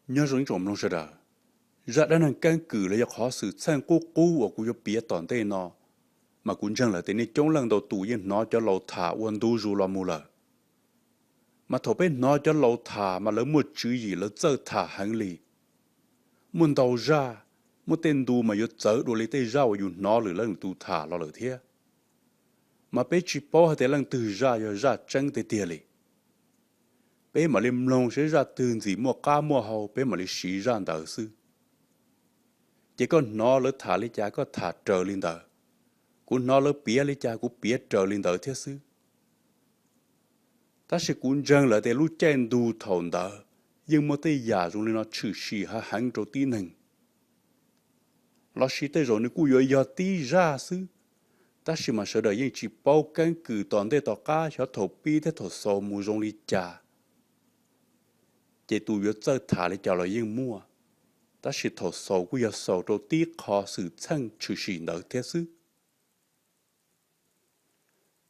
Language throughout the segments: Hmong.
Nyob zoo ib tsoom mloog sawv daws, zaj dab neeg keeb kwm los yog qhov xwm txheej qub qub uas kuv yuav piav tom ntej no, mas kuv ntseeg lawm tias nej coob leej ntau tus yeej hnov cov laus tham ua ntu zus los mus lawm. Mas thaum peb hnov cov laus tham mas lawv muaj tswv yim, lawv txawj tham heev li. Muaj ntau zaj, muaj tej ntu mas yuav txawv dua li tej zaj uas yus hnov lwm leej lwm tus tham los lawm thiab. Mas peb tsis paub hais tias leej twg zaj yog zaj tseeb tiag tiag li. Peb mam li mloog saib zaj twg ntxim muaj qab muaj hau peb mam li siv zaj ntawd xwb. Ces koj hnov lawv tham li cas koj tham raws li ntawd, kuv hnov lawv piav li cas kuv piav raws li ntawd thiab xwb. Tab sis kuv ntseeg lawm tias lub caij ntu thaum ntawd yeej muaj tej yam zoo li no tshwm sim hav heev rau tib neeg. Los sis tej zaum nws kuj yuav yog tib zaj xwb, tab sis mas sawv daws yeej tsis paub keeb kwm tom ntej tom qab xyov thaum pib thiab thaum xaus mus zoo li cas. Ces tus yuav txawj tham li cas los yeej muaj, tab sis thaum xaus kuj yog xaus rau tib qho xwm txheej tshwm sim ntawd thiab xwb.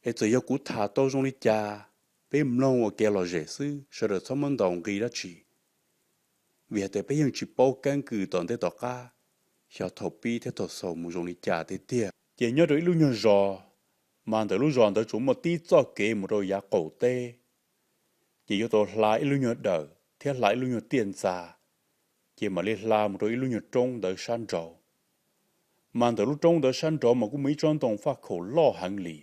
Es txawm yog kuv tham tau zoo li cas, peb mloog ua kev lom zem xwb, sawv daws txhob muab ntaus nqi dab tsi, vim hais tias peb yeej tsis paub keeb kwm tom ntej tom qab xyov thaum pib thiab thaum xaus mus zoo li cas tiag tiag. Ces nyob rau ib lub nyuag zos, mas ntawm lub zos ntawd tsuas muaj tib txoj kev mus rau yav qaum teb. Ces yuav tau hla ib lub nyuag dawm thiab hla ib lub nyuag tiaj ntxas, ces mam li hla mus rau ib lub nyuag roob ntawd sab nraud. Mas ntawm lub roob ntawd sab nraud mas kuj muaj ib tsob ntoo faj khaum loj heev li,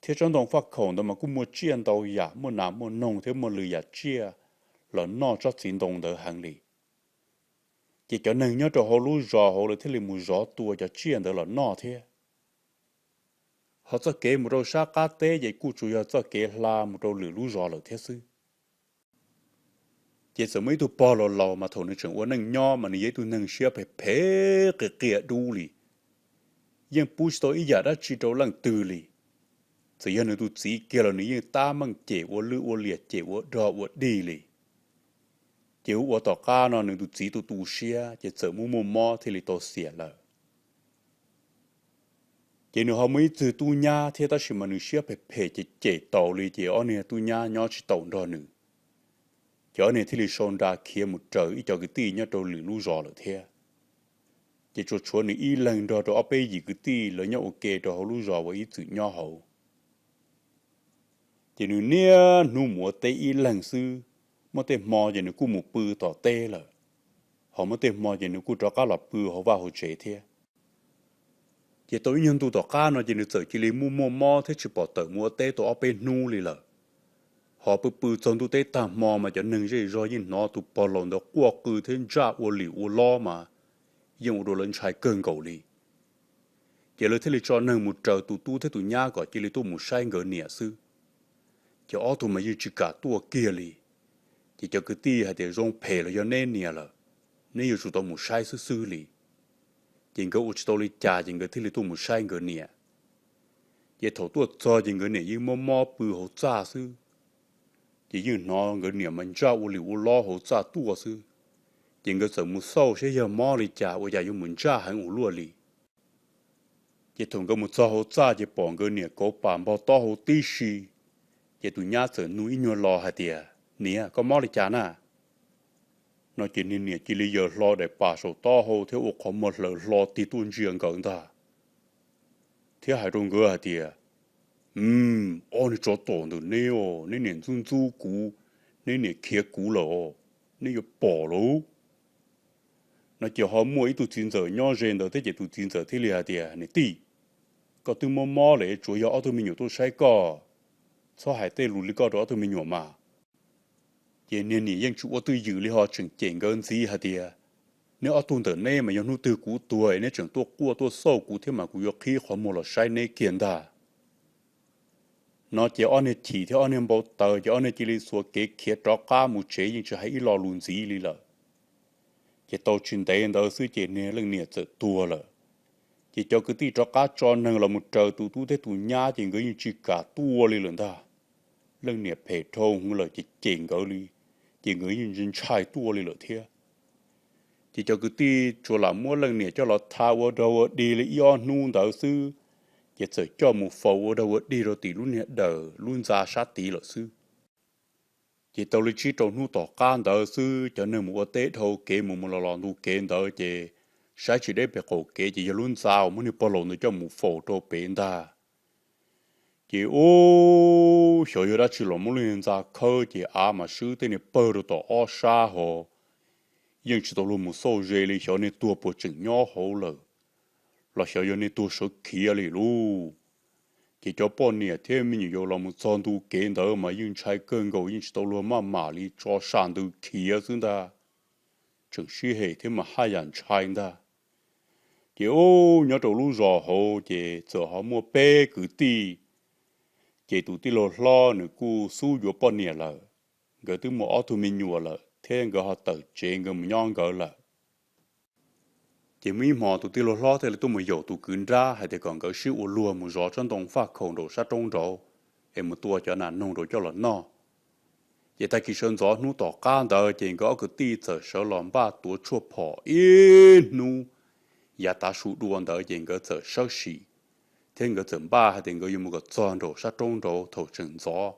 thiab tsob ntoo faj khaum ntawd mas kuj muaj tsiaj ntau yam, muaj nas muaj noog thiab muaj lwm yam tsiaj los noj tsob txiv ntoo ntawd heev li. Ces cov neeg nyob rau hauv lub zos hauv lawv thiaj li mus zov tua cov tsiaj ntawd los noj thiab. Ho txoj kev mus rau sab qab teb ces kuj tsuas yog txoj kev hla mus rau lwm lub zos lawm thiab xwb. Ces txawm muaj ib tug pog laus laus mas thaum nws tseem ua neej nyob mas nws yog ib tug neeg siab phem phem qias qias dub li, yeej pub tsis tau ib yam dab tsi rau leej twg li. Txawm yog nws tus txiv kiag los nws yeej tab meeg cem ua lwj ua liam, cem ua dog ua dig li. Ces ua ua tom qab no nws tus txiv tu tu siab ces txawm muaj muaj mob thiaj li tau xiam lawm. Ces nws ho muaj ib tug tub nyab thiab, tab sis mas nws siab phem phem ces cem taus li ces ob niag tub nyab nyob tsis taus nrog nws. Ces ob niag thiaj li sau nra khiav mus raws ib co kwv tij nyob rau lwm lub zos lawm thiab. Ces tsuas tshuav nws ib leeg nrog rau ob peb yim kwv tij lawv nyob ua ke rau hauv lub zos uas ib txwm nyob hauv. Ces nws niaj hnub mus ua teb ib leeg xwb, muaj tej hmo ces nws kuj mus pw tom teb lawm, ho muaj tej hmo ces nws kuj rov qab los pw hauv vaj hauv tsev thiab. Ces tau ib nyuag ntu tom qab no ces nws txawm cia li muaj muaj mob thiab tsis pom tawm mus ua teb tau ob peb hnub li lawm. Ho pw pw txog ntuj teb tag hmo mas cov neeg zej zog yeej hnov tus pog laus ntawd quaj qw thiab ntsaj ua lim ua lob mas yeej ua rau lawv ntshai kawg nkaus li. Ces lawv thiaj li tso neeg mus raws tus tub thiab tus nyab kom cia li tuaj mus saib nkawd niam xwb. Ces ob tug mas yeej tsis kam tuaj kiag li. Ces cov kwv tij hais tias zoo phem los yog neb niam lawm, neb yuav tsum tau mus saib xwb xwb li. Ces nkawd ua tsis tau li cas ces nkawd thiaj li tuaj mus saib nkawd niam. Ces thaum tuaj txog ces nkawd niam yeej mob mob pw hauv txaj xwb. Ces yeej hnov nkawd niam mas ntsaj ua lim ua lob hauv txaj tuaj xwb. Ces nkawd txawm mus xauj saib yog mob li cas ua cas yuav mus ntsaj heev ua luaj li. Ces thaum nkawd mus txog hauv txaj ces pom nkawd niam kauv pam npog taub hau tib si. Ces tus nyab txawm nug ib nyuag lo hais tias, Niam, koj mob li cas na? No ces niag niam cia li yaws hlo daim pam saum taub hau thiab ua qhov muag hlaws hlo tig tuaj ntsia nkawd ntag, thiab hais rau nkawd hais tias, Ob niag tsov tom ntawm neb os, neb niam ntxub ntxub kuv, neb niam khiav kuv lawm os, neb yuav pom lauj. No ces ho muaj ib tug txiv ntxawm nyob ze ntawd thiab ces tus txiv ntxawm thiaj li hais tias, Niam tij, koj twb mob mob lawm, tsuas yog ob tug me nyuam tuaj saib koj, txhob hais tej lus li koj rau ob tug me nyuam mas. Ces niag niam yeej tsis ua twj ywm li ho tseem cem nkawd ntxiv hais tias, Neb ob tug ntawm neb mas yog hnub twg kuv tuag es neb tseem tuaj quaj tuaj xauj kuv thiab mas kuv yuav qhib qhov muag los saib neb kiag ntag. No ces ob niag chim thiab ob niag npau taws ces ob niag cia li xuas kev khiav rov qab mus tsev yeej tsis hais ib lo lus ntxiv li lawm. Ces tau tsis ntev ntawd xwb ces niag leej niam txawm tuag lawm. Ces cov kwv tij rov qab tso neeg los mus raws tus tub thiab tus nyab ces nkawd yeej tsis kam tuaj li lawm ntag. Leej niam phem dhau hwv lawm ces cem nkawd li, ces nkawd yeej ntshai tuaj li lawm thiab. Ces cov kwv tij tsuas lam muab leej niam coj los tha ua dog ua dig li ib ob hnub ntawd xwb, ces txawm coj mus faus ua dog ua dig rau tim lub niag dawm lub ntxa sab tid lawm xwb. Ces tau li tsib rau hnub tom qab ntawd xwb, cov neeg mus ua teb dhau kev mus mus los los ntu kev ntawd ces saib tsis deb pem qaum kev ces yog lub ntxa uas muab niag pog laus ntawd coj mus faus rau pem ntag. Ces ub, xyov yog dab tsi los muab lub niag ntxa khawb ces av mas swb tej niag pawg rau tom ob sab hos yeej tsis tau luag mus xauj ze li, xyov niag tuag puas tseem nyob hauv lawm los xyov yog niag tuag sawv khiav li lauj. Ces cov poj niam thiab me nyuam yaus los mus txog ntu kev ntawd mas yeej ntshai kawg nkaus, yeej tsis tau luag maj mam li tso sam ntws khiav xwb ntag. Tseem sib hem thiab mas haj yam ntshai ntag. Ces ub, nyob rau lub zos hauv ces txawm ho muaj peb kwv tij. Ces tus tij laug hlob nws kuj xub yuav poj niam lawm, nkawd twb muaj ob tug me nyuam lawm thiab nkawd ho tawm tsev nkawd mus nyob nkawd lawm. Ces muaj ib hmo tus tij laug hlob thiaj li tuaj mus yaum tus kwv nrab hais tias kom nkawd sib ua luag mus zov tsob ntoo faj khaum nraum sab roob nraud es mus tua cov nas noog rau coj los noj. Ces tag kis sawv ntxov hnub tom qab ntawd ces nkawd ob kwv tij txawm sawv los npaj tuav tshuaj phom ib hnub. Yav tav su dua ntawd ces nkawd txawm sawb sim thiab nkawd txawm npaj hais tias nkawd yuav mus kom txog nraum sab roob nraud thaum tseem ntxov,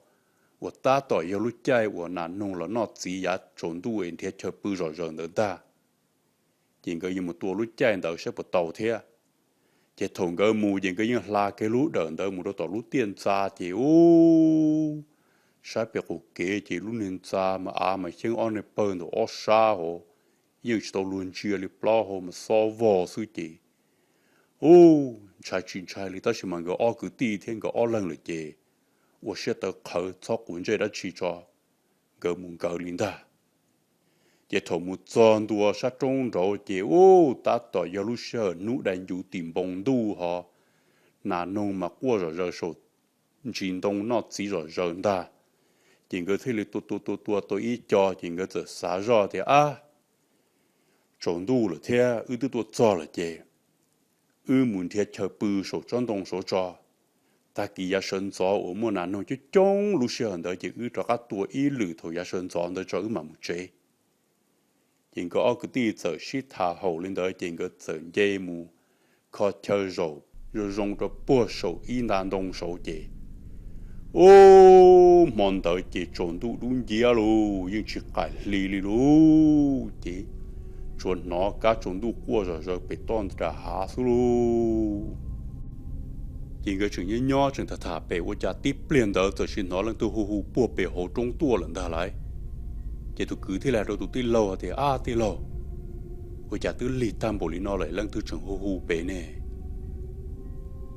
uas tab tom yog lub caij uas nas noog los noj txiv yav tsaus ntuj es nrhiav chaw pw zom zaws ntawd ntag. Ces nkawd yuav mus tua lub caij ntawd saib puas tau thiab. Ces thaum nkawd mus ces nkawd yeej hla kiag lub dawm ntawd mus rau tom lub tiaj ntxa ces ub, saib pem qaum kev ces lub niag ntxa mas av mas xyeeb ob niag pawg ntawm ob sab hauv, yeej tsis tau luag ntsia li, plaub hau mas xob vog xwb ces ub, ntshai tsis ntshai li, tab sis mas nkawd ob kwv tij thiab nkawd ob leeg lawm ces ua siab tawv qhawv txhob quav ntsej dab tsi tso, nkawd mus nkawd li ntag. Ces thaum mus txog ntua sab roob nraud ces ub, tab tom yog lub sij hawm hnub dai ncuv tim npoo ntuj hos, nas noog mas quaj zom zaws saum ntsis ntoo noj txiv zom zaws ntag. Ces nkawd thiaj li tua tua tua tua tau ib co ces nkawd txawm xav zoj tias, ab, tsaus ntuj lawm thiab wb twb tuaj txog lawm ces wb mus nrhiav chaw pw saum tsob ntoo saud tso. Tag kis yav sawv ntxov uas muaj nas noog coob coob lub sij hawm ntawd ces wb rov qab tua ib lwm thaum yav sawv ntxov ntawd tso wb mam mus tsev. Ces nkawd ob kwv tij txawm sib tham haum li ntawd ces nkawd txawm nce mus kho chaw zaum zoo zoo rau puag saum ib nta ntoo saud ces ub, hmo ntawd ces tsaus ntuj dub nciab lauj, yeej tsis qaim hli li lauj, ces tsuas hnov kab tsaus ntuj quaj zom zaws pem toj nram hav xwb lauj. Ces nkawd tseem nyob nyob tseem tham tham pem ua cas tib pliag ntawd txawm sis hnov leej twg hu hu puag pem hauv roob tuaj lawm ntag lauj. Ces tus kwv thiaj li hais rau tus tij laug hais tias, ab tij laug, ua cas twb lig tag npaum li no lawm leej twg tseem hu hu pem ne?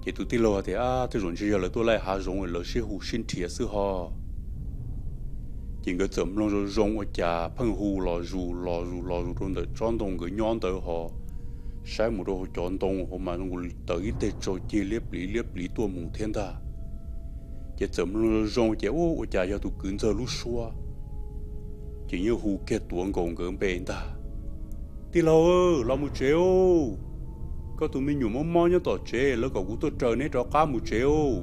Ces tus tij laug hais tias, ab, tej zaum ntshe yog lawv tuaj laij hav zoov lawv sib hu sib nrhiav xwb ho. Ces nkawd txawm mloog zoo zoo ua cas pheej hu los zus los zus los zus rau ntawm tsob ntoo nkawd nyob ntawd ho, saib mus rau hauv cov ntoo hauv mas zoo nkaus li tawm ib teg tsau cig liab pliv liab pliv tuaj mus thiab ntag. Ces txawm mloog zoo zoo ces ub, ua cas yog tus kwv ntxawg lub suab, ces yeej hu kiag tuav nkaus nkawd npe ntag. Tij laug, los mus tsev os, koj tus me nyuam mob mob nyob tom tsev, lawv kom kuv tuaj raws neb rov qab mus tsev os.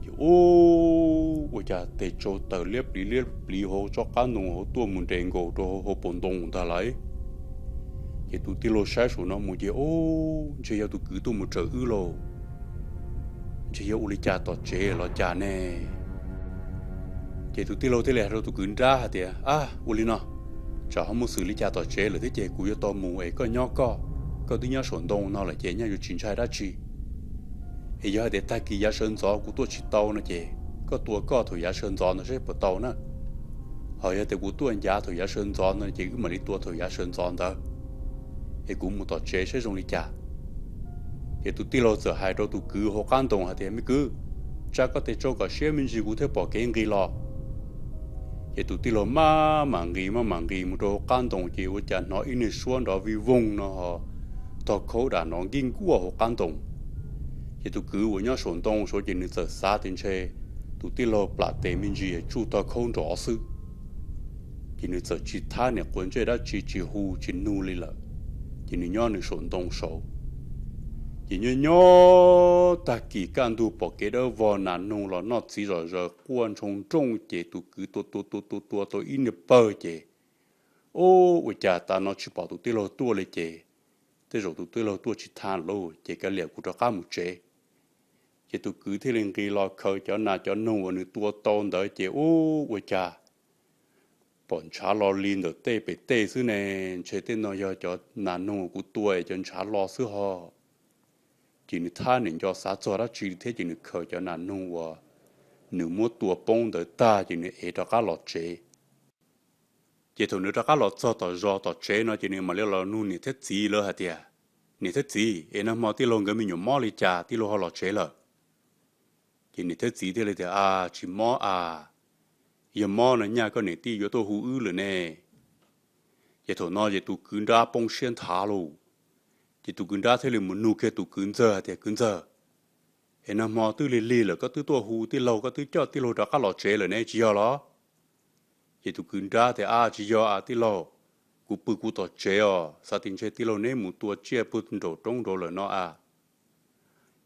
Ces ub, ua cas tes tsau tawm liab pliv liab pliv hauv tsob qab ntoo hauv tuaj mus nres nkaus rau hauv paus ntoo ntag lauj. Ces tus tij laug saib saum no mus ces ub, ntshe yog tus kwv tuaj mus raws wb lauj, ntshe yog ua li cas tom tsev los cas ne? Ces tus tij laug thiaj li hais rau tus kwv nrab hais tias, ab, ua li no, tsam ho muaj xwm li cas tom tsev lawm thiab ces kuv yuav tau mus es koj nyob koj, koj twb nyob saum ntoo no lawm ces nyaj yuav tsis ntshai dab tsi. Es yog hais tias tag kis yav sawv ntxov kuv tuaj tsis tau no ces koj tua koj thaum yav sawv ntxov ntawd saib puas tau na. Ho yog tias kuv tuaj ncav thaum yav sawv ntxov ntawd ces wb mam li tua thaum yav sawv ntxov ntawd, es kuv mus tom tsev saib zoo li cas. Ces tus tij laug txawm hais rau tus kwv hauv qab ntoo hais tias, me kwv, tsa koj tes tsau kom siab me ntsis kuv thiaj pom kev nqis los. Ces tus tij laug maj mam nqis maj mam nqis mus rau hauv qab ntoo ces ua cas hnov ib niag suab nrov vij voog no ho tog khaub dam nrov nkij nkuaj hauv qab ntoo. Ces tus kwv uas nyob saum ntoo saud ces nws txawm xav tias ntshe tus tij laug plam tes me ntsis tsuj tog khaub nrov xwb. Ces nws txawm tsis thab niam quav ntsej dab tsi, tsis hu tsis nug li lawm, ces nws nyob nws saum ntoo saud. Ces nyob nyob tag kis kaj ntug pom kev dawb vog, nas noog los noj txiv zom zaws quaj ntshoo nrooj, ces tus kwv tua tua tua tua tua tau ib niag pawg ces, ub, ua cas tas no tsis pom tus tij laug tuaj li ces tej zaum tus tij laug tuaj tsis tau lauj, ces kav liam kuv rov qab mus tsev. Ces tus kwv thiaj li nqis los khaws cov nas cov noog uas nws tua tau ntawd ces, ub, ua cas pom ntshav lo li ntawm tej pem tej xwb ne, ntshe tej no yog cov nas noog kuv tua es cov ntshav lo xwb ho. Ces nws thab nws nco xav txog dab tsi thiab ces nws khaws cov nas noog uas nws muab tua poob ntawd tag ces nws ev rov qab los tsev. Ces thaum nws rov qab los txog tom zos tom tsev no ces nws mam li los nug niam thiab txiv lawv hais tias, Niam thiab txiv, es nag hmo tij laug nkawd me nyuam mob li cas tij laug ho los tsev lawm? Ces niam thiab txiv thiaj li tias, A, tsis mob a, yog mob no nyaj koj niam tij yuav tuaj hu wb lawm ne. Ces thaum no ces tus kwv nrab poob siab nthav lauj. Ces tus kwv nrab thiaj li mus nug kiag tus kwv ntxawg hais tias, Kwv ntxawg, es nag hmo twb lig lig lawm koj twb tuaj hu tij laug, koj twb coj tij laug rov qab los tsev lawm ne, tsis yog los? Ces tus kwv nrab tias, A, tsis yog a tij laug, kuv pw kuv tom tsev os, xav tias ntshe tij laug neb mus tua tsiaj pw nraum roob nraud lawm no a.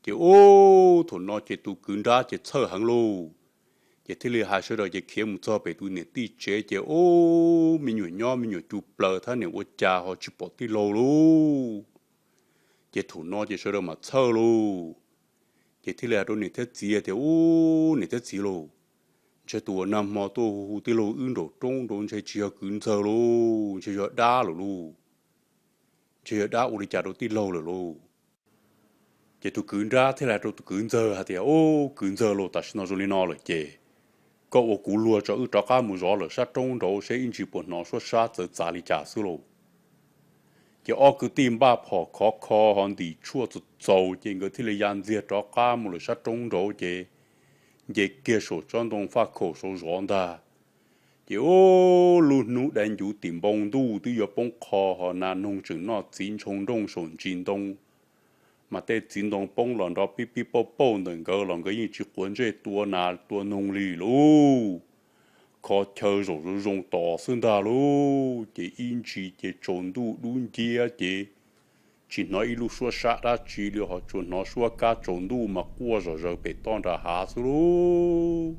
Ces ub, thaum no ces tus kwv nrab ces txhawj heev lauj. Ces thiaj li hais sawv daws ces khiav mus txog pem tus niam tij tsev ces ub, me nyuam nyob me nyuam cug plaws thiab, niam ua cas ho tsis pom tij laug lauj. Ces thaum no ces sawv daws mam txhawj lauj. Ces thiaj li hais rau niam thiab txiv tias, Ub, niam thiab txiv lauj, ntshe tus uas nag hmo tuaj hu tij laug wb nraum roob nraud ntshe tsis yog kwv ntxawg lauj, ntshe yog dab lawm lauj. Ntshe yog dab ua li cas rau tij laug lawm lauj. Ces tus kwv nrab thiaj li hais rau tus kwv ntxawg hais tias, Ub, kwv ntxawg lauj, tam sim no zoo li no lawm ces koj ua kuv luag tso, wb rov qab mus zov lawm sab roob nraud seb ib ntsis puas hnov suab sab txawv txav li cas xwb lauj. Ces ob kwv tij npaj phom khov kho ho ntim tshuaj txaus txaus ces nkawd thiaj li ya ntxiag rov qab mus lawm sab roob nraud ces nce kiag saum tsob ntoo faj khaum saud zov ntag. Ces ub, lub hnub dai ncuv tim npoo ntuj twb yuav poob qho ho nas noog tseem noj txiv ntshoo nrooj saum ntsis ntoo, mas tej txiv ntoo poob los nrov pib pib pauj pauj ntawm nkawd los nkawd yeej tsis quav ntsej tua nas tua noog li lauj. Kho chaw zaum zoo zoo tos xwb ntag lauj. Ces ib ntsis ces tsaus ntuj dub nciab ces tsis hnov ib lub suab sab dab tsi li, ho tsuas hnov suab kab tsaus ntuj mas quaj zom zaws pem toj nram hav xwb lauj.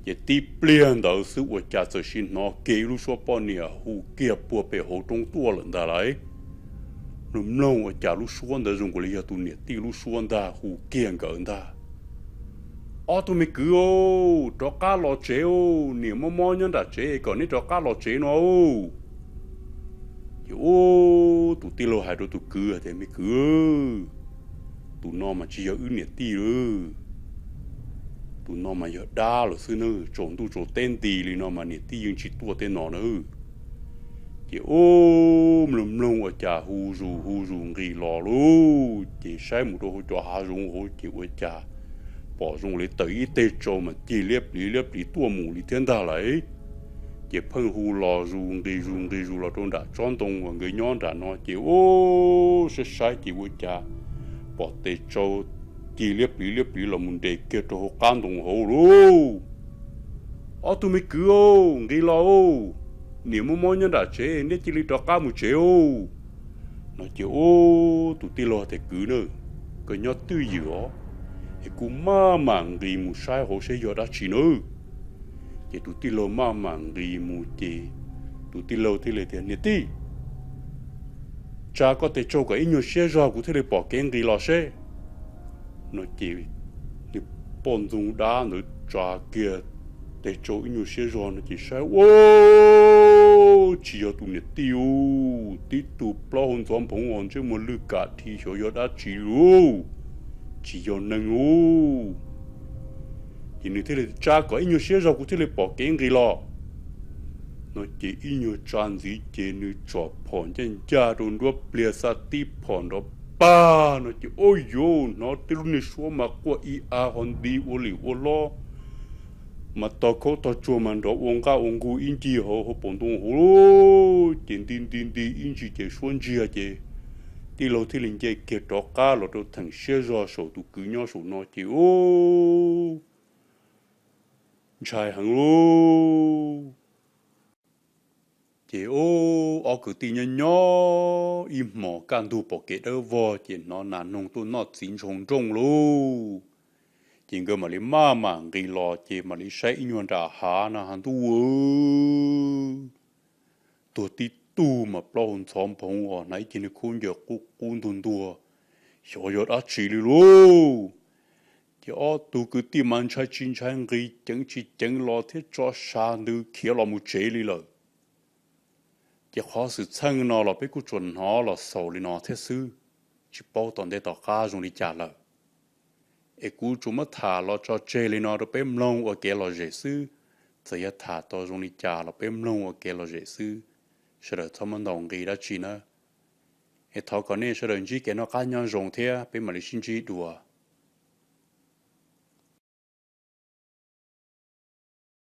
Ces tib pliag ntawd xwb ua cas txawm sim hnov kiag ib lub suab poj niam hu kiag puag pem hauv roob tuaj lawm ntag lauj. Mloog mloog ua cas lub suab ntawd zoo nkaus li yog tus niam tij lub suab ntag hu kiag nkawd ntag, Ob tug me kwv, rov qab los tsev, niam mob mob nyob nram tsev kom neb rov qab los tsev no. Ces ub, tus tij laug hais rau tus kwv tias, Me kwv, tus no mas tsis yog wb niam tij lauj, tus no mas yog dab lawm xwb nawb, tsaus ntuj tsaus teb nti li no mas niam tij yeej tsis tuaj tej no nawb. Ces ub, mloog mloog ua cas hu zus hu zus nqis los lauj, ces saib mus rau hauv cov hav zoov hauv ces ua cas pom zoo li tawm ib teg tsau mas cig liab pliv liab pliv tuaj mus li thiab ntag lauj. Ces pheej hu los zus nqis zus nqis zus los rau nram tsob ntoo uas nkawd nyob nram no ces ub, saib saib ces ua cas pom tes tsau cig liab pliv liab pliv los mus nres kiag rau hauv qab ntoo hauv lauj. Ob tug me kwv, nqis los, niam mob mob nyob nram tsev, neb cia li rov qab mus tsev no. Ces ub, tus tij laug tias, Kwv na, koj nyob twj ywm os, es kuv maj mam nqis mus saib hauv seb yog dab tsi nawb. Ces tus tij laug maj mam nqis mus ces tus tij laug thiaj li tias, Niam tij, tsa koj tes tsau kom ib nyuag siab zog kuv thiaj li pom kev nqis los seb no. Ces nws poj ntxoog dab ntawd tsa kiag tes tsau ib nyuag siab zog no ces saib ua tsis yog tus niam tij ub, tib tug plaub hau ntxhov nphoov os, ntsej muag lwj kam dhi xyov yog dab tsi lauj, tsis yog neeg lauj. Ces nws thiaj li, Tsa kom ib nyuag siab zog kuv thiaj li pom kev nqis los no. Ces ib nyuag tsa ntxiv ces nws tsom phom ncaj ncaj rau nruab pliag xa tib phom nrov pag no ces ub, yuav hnov tej lub niag suab mas quaj ib a ho nti ua lim ua lob, mas tog khaub tog tsuag mas nrov ua nqaj ua nqug ib ncig hauv hauv paus ntoo hauv lauj. Ces nti nti nti ib ntsis ces suab ntsiag ces tij laug thiaj li nce kiag rov qab los rau theem siab zog saum tus kwv nyob saum no ces ub, ntshai heev lauj. Ces ub, ob kwv tij nyob nyob ib hmos kaj ntug pom kev dawb vog ces hnov nas noog tuaj noj txiv ntshoo nrooj lauj. Ces nkawd mam li maj mam nqis los ces mam li saib ib nyuag nram hav na, hav ntuj, tuag tib tug mas plaub hau ntxhov nphoov os, hnav ib cev niag khaub ncaws qub qub ntuag ntuag, xyov yog dab tsi li lauj. Ces ob tug kwv tij mas ntshai tsis ntshai nqis ceev tsis ceev los thiab tso sas ntws khiav los mus tsev li lawm. Ces qhov xwm txheej no los peb kuj tsuas hnov los xaus li no thiab xwb, tsis paub tom ntej tom qab zoo li cas lawm. Es kuv tsuas muab tham los tso tseg li no rau peb mloog ua kev lom zem xwb. Txawm yog tham tau zoo li cas los peb mloog ua kev lom zem xwb, sawv daws txhob muab ntaus nqi dab tsi nawb. Es thov kom nej sawv daws ntsib kev noj qab nyob zoo thiab peb mam li sib ntsib dua.